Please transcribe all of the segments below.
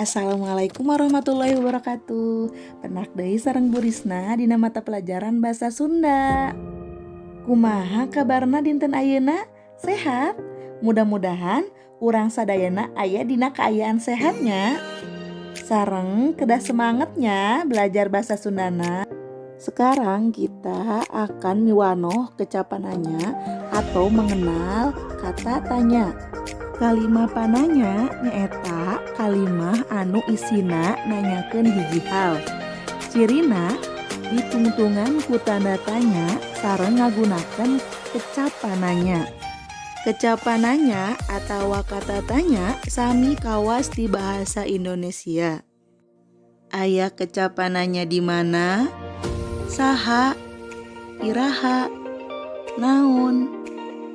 Assalamualaikum warahmatullahi wabarakatuh. Pendak deui sareng Bu Risna dina mata pelajaran Bahasa Sunda. Kumaha kabarna dinten ayeuna? Sehat? Mudah-mudahan urang sadayana aya dina kaayaan sehatnya. Sareng kedah semangatnya belajar bahasa Sundana. Sekarang kita akan miwanoh kecap pananya atau mengenal kata tanya. Kalimah pananya nyaeta kalimah anu isina nanyakeun hiji hal. Cirina ditungtungan ku tanda tanya sareng ngagunakeun kecap pananya. Kecap pananya atawa kata tanya sami kawas di bahasa Indonesia. Aya kecap pananya di mana, saha, iraha, naon,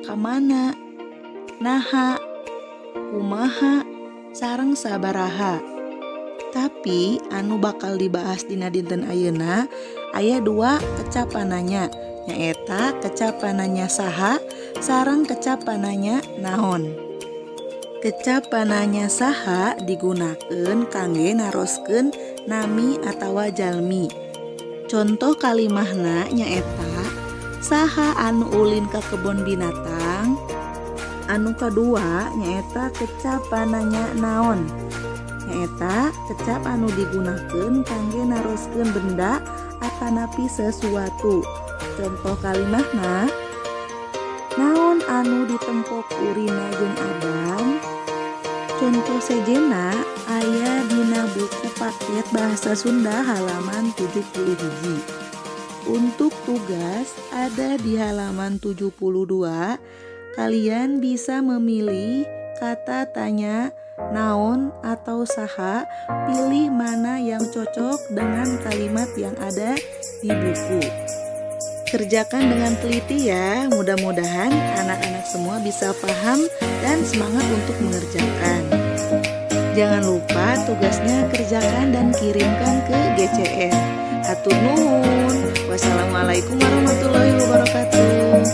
kamana, naha, kumaha, sareng sabaraha. Tapi anu bakal dibahas dina dinten ayeuna aya dua kecap pananya, nyaeta kecap pananya saha sareng kecap pananya naon. Kecap pananya saha digunakeun kangge naroskeun nami atawa jalmi. Contoh kalimahna nyaeta saha anu ulin ka kebon binatang. Anu kadua nyaeta kecap pananya naon. Nyaeta kecap anu digunakeun kangge naroskeun benda atanapi sesuatu. Contoh kalimahna, naon anu ditempok Urina jeung Adam. Contoh sejenna aya dina buku paket Bahasa Sunda halaman 71. Untuk tugas ada di halaman 72. Kalian bisa memilih kata tanya naon atau saha, pilih mana yang cocok dengan kalimat yang ada di buku. Kerjakan dengan teliti ya, mudah-mudahan anak-anak semua bisa paham dan semangat untuk mengerjakan. Jangan lupa tugasnya kerjakan dan kirimkan ke GCR. Hatur nuhun. Wassalamualaikum warahmatullahi wabarakatuh.